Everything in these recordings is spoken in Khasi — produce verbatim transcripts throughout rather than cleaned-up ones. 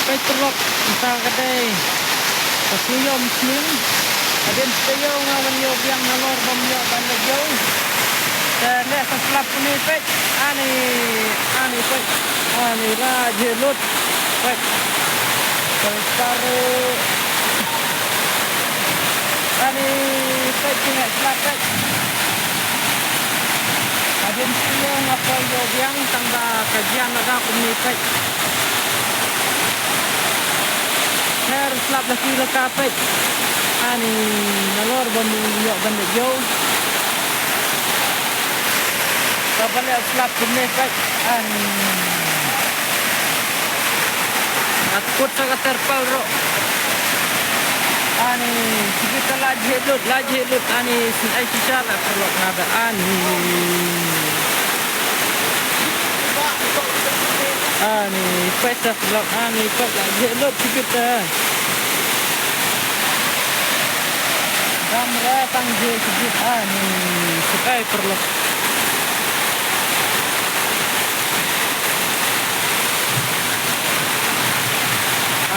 Peit paralok, mynta ka dei ka sngi ïom sning. Hadien taïew nga wan ïoh biang nalor bym ïoh ban leit ïew. Te leh sa slap kumne peit. Ani, ani peit. Ani la jhieh lut. Peit. Peit paru. Ani peit ki neh slap peit. Hadien taïew nga poi ïoh biang tang ba ka jia na da kumne peit. Her slap la ki la ka peit. Ani nalor bym ïoh ban leit ïew. Ka ba leh slap kumne peit. Ani. At kut sa ka terpal ro. Ani, sibit la jhieh lut, la jhieh lut. Ani, sin ai shisha la paralok nga da ani. Ani, peit sa paralok, ani, peit la jhieh lut sibit. Dam re tang jhieh sibit, ani, sin ai paralok.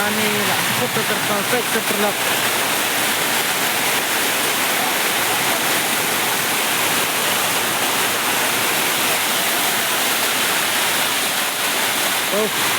Ani la kut sa terpal peit sa paralok. Oh.